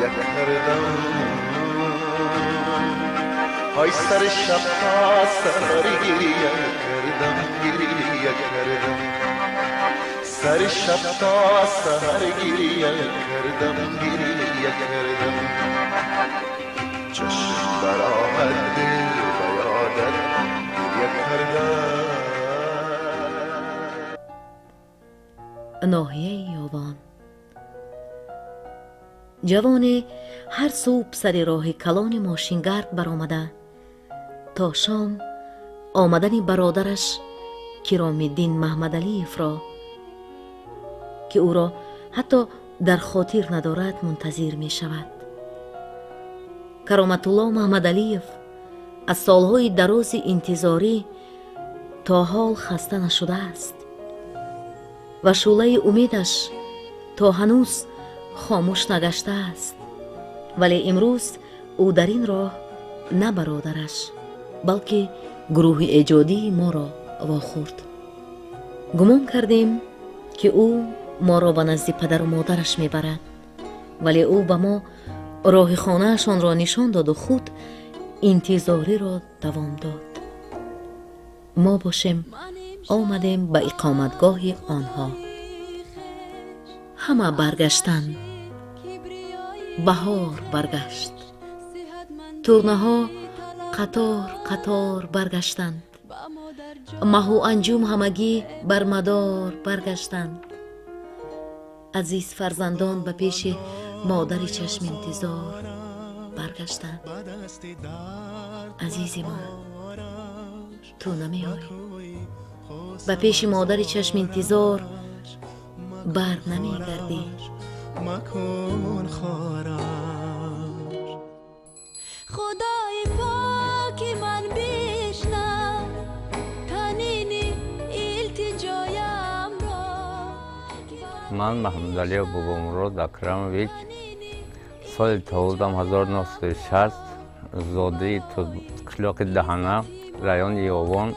گریه کردم. های سر شب تا سحر گریه کردم، گریه کردم. سر شب تا سحر گریه کردم، گریه کردم. چشم براهت دل به یادت گریه کردم. Ноҳияи Ёвон. Ҷавоне ҳар субҳ сари роҳи калони мошингард баромада, то шом омадани бародараш Киромиддин Маҳмадалиевро, ки ӯро ҳатто дар хотир надорад, мунтазир мешавад. Кароматулло Маҳмадалиев аз солҳои дарози интизорӣ то ҳол хаста нашудааст ва шӯълаи умедаш то ҳанӯз хомӯш нагаштааст. Вале имрӯз ӯ дар ин роҳ на бародараш, балки гурӯҳи эҷодии моро вохӯрд. Гумон кардем, ки ӯ моро ба назди падару модараш мебарад, вале ӯ ба мо роҳи хонаашонро нишон доду худ интизориро давом дод. Мо бошем, омадем ба иқоматгоҳи онҳо. Ҳама баргаштанд. Баҳор баргашт. Турнаҳо қатор қатор баргаштанд. Маҳу анҷум ҳамагӣ бар мадор баргаштанд. Азиз фарзандон ба пеши модари чашминтизор баргаштанд. Азизи ман, ту намеоӣ? Ба пеши модари чашминтизор бар намегардӣ? Макун хораш. Худои поки ман, бишнав танини илтиҷоямро. Ман Маҳмудалиев Бобомурод Акрамович, соли таваллудам 1960, зодаи қишлоқи Даҳана, райони Ёвон.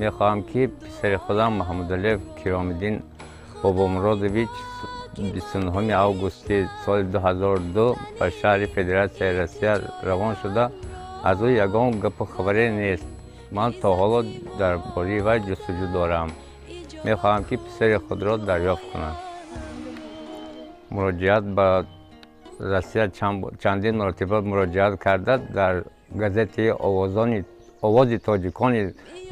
Мехоҳам, ки писари худам Маҳмудалиев Киромиддин Бобомуродович 29 августи соли 2002 ба шаҳри Федератсияи Россия равон шуда, аз ӯ ягон гапу хабаре нест. Ман то ҳоло дар бораи вай ҷустуҷӯ дорам. Мехоҳам, ки писари худро дарёфт кунам. Муроҷиат ба Россия чандин маротиба муроҷиат карда, дар газетаи Овози тоҷикони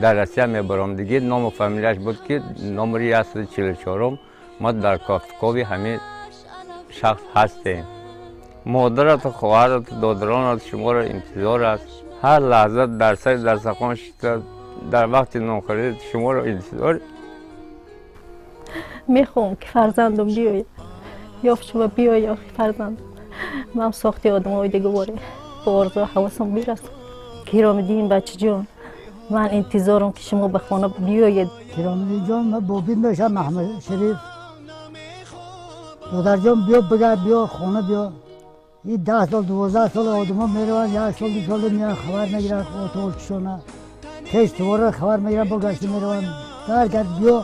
дар Россия мебаромдагӣ ному фамилияш буд, ки номери 144-ум. Мо дар кофтукови ҳамин шахс ҳастем. Модарату хоҳарату додаронат шуморо интизор аст. Ҳар лаҳза дар сари дастархон шиста, дар вақти нонхӯрӣ шуморо интизор. Мехоҳам, ки фарзандам биёяд, ёфт шува, биёяд. Охи, фарзандам ман сохти одамои диговоре ба орзу ҳавасам бирасам. Киромиддин, бачаҷон, ман интизорам, ки шумо ба хона биёед. Киромиддин ҷон, ман бобин мешам, Маҳмад Шариф. Додарҷон, биё, бигард, биё хона, биё. И 10 сол, 12 сол одамон мераванд, як сол, 2 сол меянд, хабар мегиранд отоочишона, хеш тувора хабар мегиранд, бо гашта мераванд. Баргард, биё,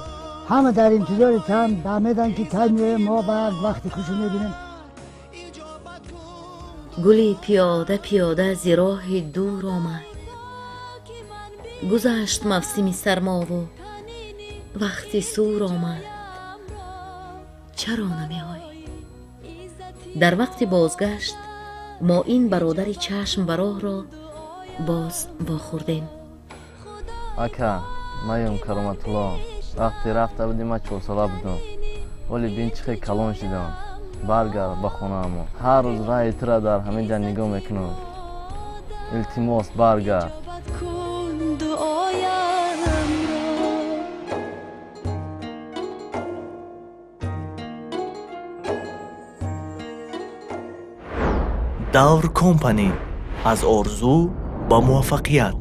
ҳама дар интизори там бамеданд, ки кай меоем, мо ба як вақти хушу мебинем. Гули пиёда пиёда зи роҳи дур омад. Гузашт мавсими сармову вақти сур омад. Чаро намеоӣ? Дар вақти бозгашт мо ин бародари чашм ба роҳро боз вохӯрдем. Ака, маем Кароматулло. Вақте рафта будӣ, ман 4сола будам. Вале бин, чӣ хел калон шидам. Баргард ба хонаамон. Ҳар рӯз раҳи тура дар ҳамин ҷа нигоҳ мекунам. Илтимос, баргард. Кун дуоямро. Давр Компани, аз орзу ба муваффақият.